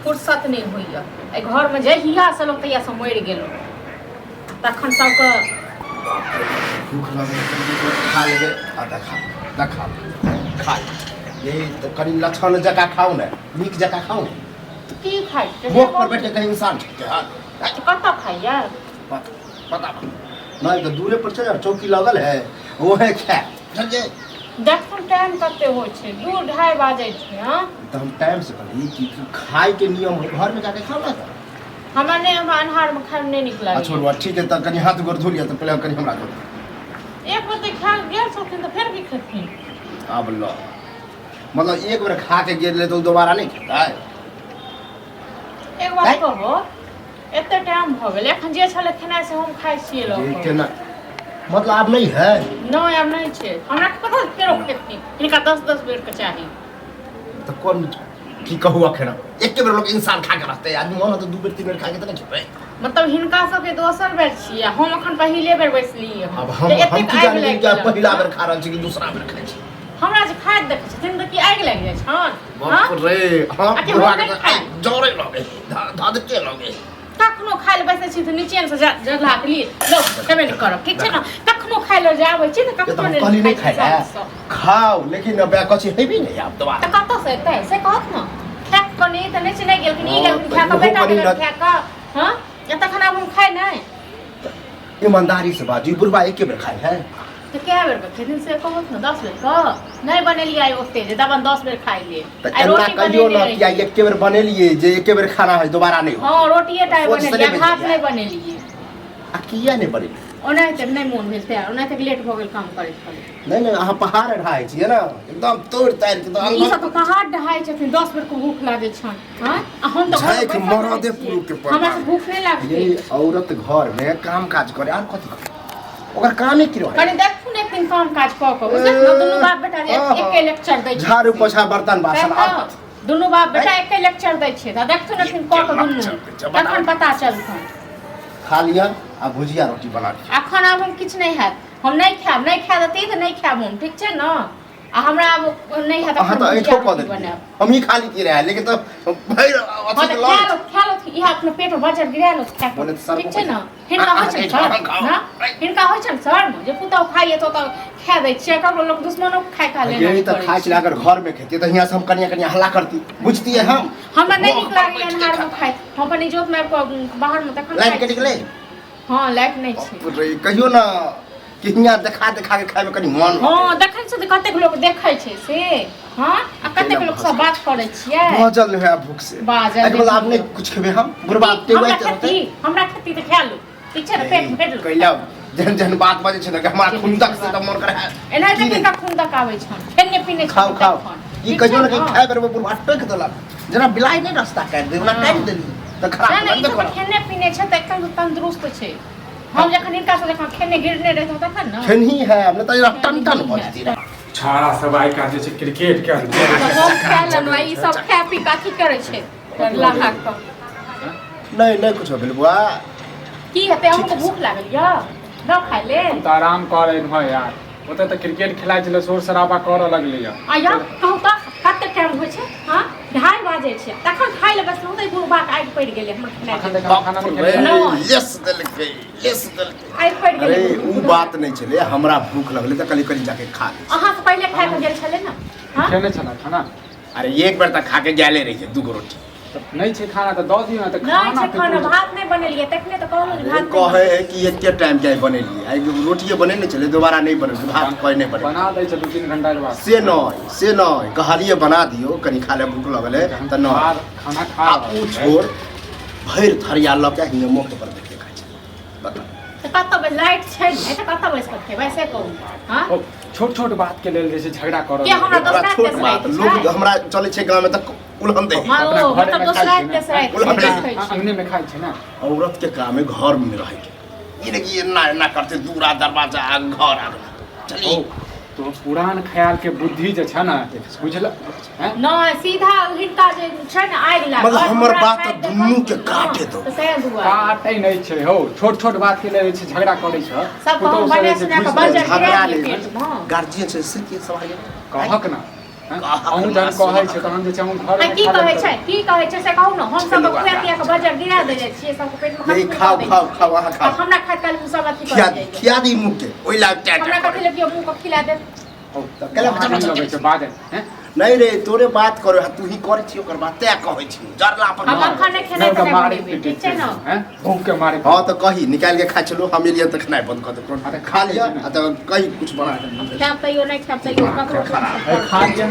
फुर्सत नहि होइए। एहि घरमे जहियासँ लोक तहियासँ मरि गेलहुँ, तखन सबके भूख लगै खा लेबै। आ देखा देखा खा यही तऽ कनि लक्षण जकाँ खाउ ने, नीक जकाँ खाउ ने। की खाइ छै? मोख पर बैठ के कहीं इंसान खेतै? हँ? कतऽ खाइए? पता नहि तऽ दूरे पर छै, चौकी लगल है, वहे खाय, बुझलियै? देखू, टाइम कते होइ छै, 2-2:30 बाजै छै। हँ। तऽ हम टाइम से कहली कि खायके नियम है, घरमे जाके खाउ ने तऽ। हमरा नहि, हमरा अन्हारमे खायमे नहि नीक आ लागैए। छोड़ू, ठीक है, तऽ कनि हाथ गोर धो लिअ तऽ पहिले कनि हमरा दऽ दिअ। एक बेर तऽ खा गेल छथिन तऽ फेर की खेथिन? आब ल, मतलब एक बेर खा के गेल तऽ ओ दोबारा नहि खेतै? एक बात कहबो, एते टाइम भऽ गेल, एखन जे छलै खेनाइ से हम खाइ छियै लऽ जे कऽ। केना मतलब आब नहि है? नहि, आब नहि छै। हमरा की पता फेरो खेथिन, हिनका 10-10 बेर के चाही। तऽ कोन की कहू, अखन एके बेर लोक इंसान खा के रहतै? आदमी मन तऽ 2 बेर 3 बेर खा के तऽ नहि खेतै? मतलब हिनका सबके दोसर बेर छियै, हम एखन पहिले बेर बैसलियै हन। आब हम तऽ हम एतेक की आगि जानी लागि कि गेल? पहिला बेर खा रहल छी कि दूसरा बेर खाइ छी। हमरा जे खाइत देखै छथिन तऽ की आगि लागि जाइ छनि? हँ? बाप रे, हाँ। आ कि बुढ़वा हम के नहि तऽ खाइ? आगि जरै लगे, धधके लगे। कखनो खाय लए बैसै छी तऽ नीचे से जगला के लिए लो खेबे नहि करब, ठीक छै ने? कखनो खाय लए जे आबै छी तऽ ये तऽ कखनो हम नहि कहली नहि खाइ खाइ छी लए। शान्तसँ। खाउ, लेकिन अब कथी हेबी नहि आब दोबारा। तऽ कतऽ से एतै से कहत ने? खाय कऽ कनि तऽ नहि छै, नहि गेलखिन, ई हँ, गेलखिन तऽ खाय कऽ इहो बेटा कनि गेलखिन न- खाय कऽ। हँ, आ तखन आब हम खाइ नहि? ईमानदारी से बाजू, बुढ़वा एके बेर खाइ है? तऽ कए बेर के खेथिन से कहत ने? 10 बेर कऽ नहि बनेलियै आइ ओते जे दबन 10 बेर खाइ ले। तऽ आइ एना रोटी कहियो बनेने न कि आइ रहियै। एके बेर बनेलियै जे एके बेर खाना है, दोबारा नहि हो। हँ, रोटिए टा आइ सोच से बनेलियै, नहि भात बनेलियै। नहि बनेलियै। आ किया नहि बनेलियै? ओनाहिते नहि मोन भेल तें, ओनाहिते लेट भऽ गेल काम करैत करैत। नहि नहि, अहाँ पहाड़ ढाहै छियै ने, एकदम तोड़ि ताड़ि के तऽ ई सब तऽ पहाड़ ढहाइ छथिन, 10 बेर के भूख लागै छनि। हँ, आ हम तऽ घरमे झाँकि बैसल मरदे रहै छियै। पुरुख के हमरा परवाह। से भूख नहि लागतै? ये औरत घर में काम काज करे आर कथी करे? ओकर कामे की रहे? कनि देखू ने एक दिन काम काज कऽ कऽ, बुझलियै ने? दुनू बाप बेटा जे एके लेक्चर दै छै। झाड़ू पोछा, बर्तन बासन आर सएह कथी? तऽ, दुनू बाप बेटा एके लेक्चर दै छै, तऽ देखथुन एक दिन कऽ कऽ दुनू, lecture दै छै, बताउ। तखन पता चलतनि। खा लिअ आ भुजिया रोटी बना लिअ। एखन आब हम किछु नहि हैत, हम नहि खायब। नहि खाय देती तऽ नहि खायब हम, ठीक छै ने? आ हमरा आब नहि हैत। अहाँ एखन तऽ भुजिया ऐठो कऽ रोटी देलियै। बनायब। हमही खा लीतियै रहए, लेकिन तऽ भरि हँ अथी तऽ लऽ खा लो, खा लो, इएह अपना पेट में बजर गिरा लो खा बोले कऽ, तऽ सर ठीक छै ने? हिनका अहाँ होइ छनि खाउ, शर्म खाउ। ना? हिनका होइ छनि शर्म जे पुतहु खाइए तऽ ओतऽ खा दै छियै, ककरो लोक दुश्मनो खाय खा लेना। यही तऽ खाइ छलै। अगर घर में खेतियै तऽ हियाँ से हम कनिया कनिया हल्ला करती, बुझतियै हम। हमरा नहि नीक मोह पर लागैए बैठ के अन्हारमे खाता। खाइत। हम अपन इजोतमे आबि कऽ बाहरमे तखन लाइट खाइ कटि छी। गेलै? हँ, लाइट नहि छै। बाप रे, कहियो ने कि हियाँ देखा देखा के खायमे कनि मन हँ, देखै छै तऽ कतेक लोक देखै छै से। हँ, आ कतेक लोक सब बात करै छियै। बाजल नहि होय भूख से। बाजल एहिके नहि बाद आब नहि होय। कुछ खेबै हम, बुढ़बा की? टेबुआइत हमरा रहतै। खेती, हमरा खेती तऽ खा लू, ठीक छै ने? पेट भरि लू। कैला जेहन जेहन बात बजै छै ने कि हमरा खुंदक से तऽ मन करे एनाहिते की किनका खुंदक आबै छनि, खेने पीने छनि खाउ खाउ। तखन। ई ठीक कहियो छै ने कहियो ने? खाय बेर बुढ़बा टोकि देलक, जेना बिलाइ नहि रास्ता काटि दे, ओना हँ। काटि देली तऽ खराब नहि नहि, ई लगबे सब तऽ करत। खेने पीने छै तऽ एकदम तंदुरुस्त छै। हम जखन हिनका से जखन खेने गिरने रहितहुँ तखन ने खेनही है नहि तऽ टन टन भऽ जेती रहए। छाड़ा सब आइ काल्हि जे छै क्रिकेट के हम खा लेलहुँ, ई सब खा पी कऽ अथी करै छै लहा कऽ। नहि नहि, कुछो भेल बुआ। की हेतै? अहूँके भूख लागल यऽ न खाय लेल? हम तऽ आराम कऽ रहल हँ यार, ओतऽ तऽ क्रिकेट खेलाइ छलै, शोर शराबा करऽ लगलै यऽ। आ यौ कहू तऽ, कते टाइम होइ छै? हँ, 2:30 बाजै छै, तखन खाय लए बैसलहुँ तऽ ई बुढ़बाके आगि पड़ि गेलै हमर खेनाइ। अखन तक हम खाना नहि खेलियै। नहि। लेस देलकै, लेस देलकै। आगि पड़ि गेलै। अरे, ओ बात नहि छलै, हमरा भूख लगलै तऽ कनि कनि जाके खा लै। अहाँ से पहिले खाय कऽ गेल छलै ने? हँ। खेने छलै खाना? अरे, एक बेर तऽ खा के गेले रहियै दूगो रोटी। तऽ नहि छै खाना तऽ दऽ दियौ ने तऽ। नहि खाना छै खाना, भात नहि बनेलियै, तखने तऽ कहलहुँ जे भात नहि। कहै है कि एके टाइम के आइ बनेलियै, आइ रोटिए बनेने छलै, दोबारा नहि बनेलियै भात, कहै नहि बनेलियै। बना दै छै 2-3 घंटा के बाद। से नहि, से नहि कहलियै, बना दियौ, कनि खा ले, भूख लगल है तऽ नहि। खाना खा आ ओ छोड़, भरि थरिया लऽ के हियाँ मोख पर बैठ के खाइ छै, बताउ। तऽ कतऽ बैस, लाइट छै नहि तऽ कतऽ बैस कऽ खेबै से कहू? हँ। ओ छोट छोट बात के लेल जे छै झगड़ा करऽ के हमरा लगलै। बड़ा दोसरा छोट तेसरा बात छै। लोक हमरा चलै छै गाँवमे तऽ उलहन दै। हँ, अपना ओ घरे मतलब मे दोसरा खाइ छै ने। तेसरा छै, उलहन दै। देखै छी। अंगने मे खाइ छै ने। औरत के काम है घर में रहे के, ई नहीं कि एना एना करते दूरा दरवाजा आ घर आगना चलिए। ओ तो पुरान ख्याल के बुद्धि जे छै ने, बुझल हैं? नहि, सीधा हिनका जे छै ने आगि लागल। मतलब हमर हमरा बात खाइत तऽ दुनू के देखै काटे छी, दो। तऽ सएह दुआरे काटै नहि छै हौ, छोट छोट बात के लेल जे छै झगड़ा करै छै। सब पुतहु हम से बना जे छै सुना कऽ घुसि बजर जाइ छै। गिरा झगड़ा दियै नहि पेटमे। गार्जियन छै से के सवाल कहक ने हैं? अहूँ जहन कहै छै तहन जे छै हम घर आ की कहै छै, की कहै छै से कहू ने। हम सबके खुआ पिया के बजर गिरा देने छियै, सबके पेट में यही खत्म खाओ कऽ दै खाओ छियै। खाओ, अहाँ आ खाओ। हमरा खाइत काल मुँह सब अथी खिया कर दी, जाइ छै। खिया दी मुँह के ओहि लाग टाइट। हमरा कथी लए केओ मुँह के खिला देत? केला लगै छै बाजै हैं? नहीं रे, तोरे बात करो, तू ही करै छी ओकर बात, तैं कहै छी जरला पर। हम अखन नहि खेनाइ नहि तऽ तेनाइ मारि बनेबै, पीटै ठीक छै ने? हैं? भूख के मारे। हाँ तऽ कही निकालि के खा चलो, हम एलियै तऽ खेनाइ बंद कऽ दे। अरे खा लिअ आ तऽ कही कुछ बना के। खायब तैयो नहि खायब तैयो ककरो खा लिअ ने।